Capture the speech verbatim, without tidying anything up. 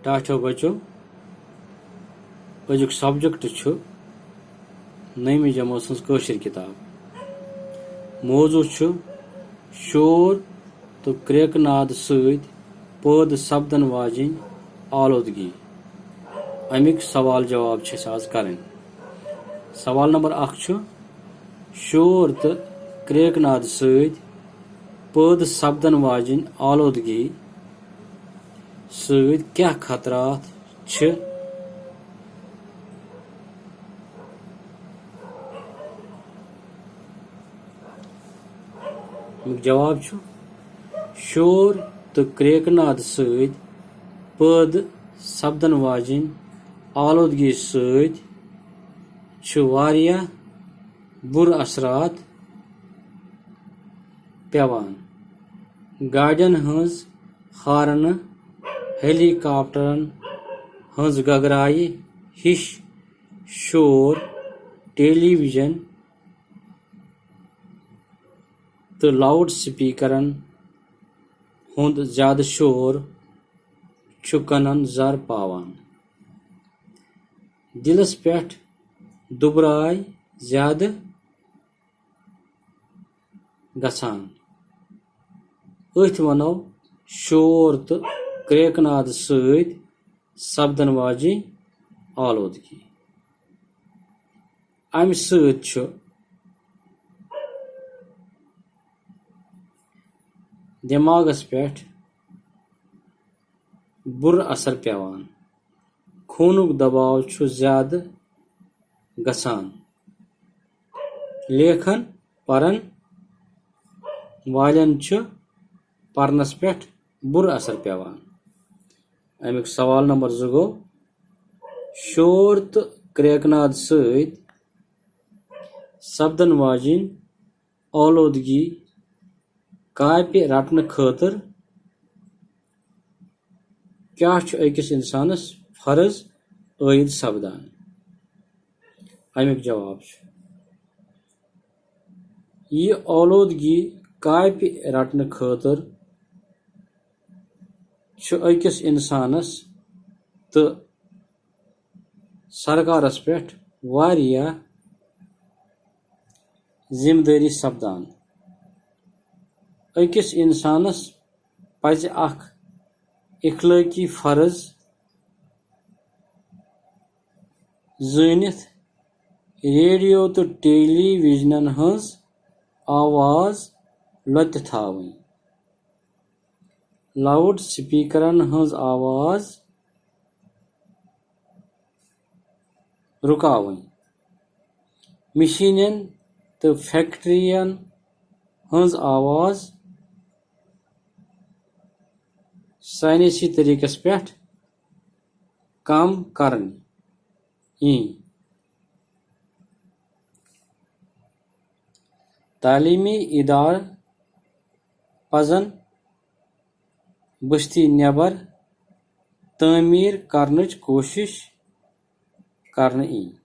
ٹاٹھیو بچو، أزیُک subject چھُ نٔیمہِ جمٲژ ہٕنٛز کٲشِر کِتاب۔ موضوع چھُ شور تہٕ کرٛیکہٕ ناد سۭتۍ پٲدٕ سپدن واجیٚنۍ آلودگی۔ اَمِکۍ سوال جواب چھِ أسۍ آز کرٕنۍ۔ سوال نمبر اکھ چھُ، شور تہٕ کرٛیکہٕ ناد سۭتۍ پٲدٕ سپدن واجیٚنۍ آلودگی سۭتۍ کیٛاہ خطرات چھِ؟ اَمیُک جواب چھُ، شور تہٕ کرٛیکہٕ ناد سۭتۍ پٲدٕ سپدن واجیٚنۍ آلودگی سۭتۍ چھِ واریاہ بُرٕ اثرات پٮ۪وان۔ گاڑٮ۪ن ہٕنٛز ہارنہٕ، ہیلی کاپٹرن ہٕنٛز گگرایہِ ہِش شور، ٹیلی ویژن تہٕ لاؤڈ سپیکرن ہُنٛد زیادٕ شور چھُ کَنن زَر پاوان۔ دِلس پٮ۪ٹھ دُبراے زیادٕ گژھان۔ أتھۍ وَنو شور تہٕ کرٛیکہٕ ناد سۭتۍ سپدن واجیٚنۍ آلودگی۔ اَمہِ سۭتۍ چھُ دٮ۪ماغس پٮ۪ٹھ بُرٕ اثر پٮ۪وان۔ خوٗنُک دباو چھُ زیادٕ گژھان۔ لیکھن پرن والٮ۪ن چھُ پرنس پٮ۪ٹھ بُرٕ اثر پٮ۪وان۔ اَمیُک سوال نمبر زٕ گوٚو، شور تہٕ کرٛیکہٕ ناد سۭتۍ سپدن واجیٚنۍ آلودگی کاپہِ رٹنہٕ خٲطرٕ کیٛاہ چھُ أکِس اِنسانس فرض عٲید سپدان؟ اَمیُک جواب چھُ، یہِ آلودگی کاپہِ رٹنہٕ خٲطرٕ چھُ أکِس اِنسانس تہٕ سرکارس پٮ۪ٹھ واریاہ ذمہٕ دٲری سپدان۔ أکِس اِنسانس پزِ اکھ اخلٲقی فرض زٲنِتھ ریڈیو تہٕ ٹیلی ویژنن ہٕنٛز آواز لۄتہِ تھاوٕنۍ، لاؤڈ سپیکرن ہٕنٛز آواز رُکاوٕنۍ، مشیٖنن تہٕ فیکٹرین ہٕنٛز آواز سائنسی طریقس پٮ۪ٹھ کم کرٕنۍ۔ تعلیمی ادارٕ پزن بستی نٮ۪بر تعمیٖر کرنٕچ کوٗشِش کرنہٕ یِنۍ۔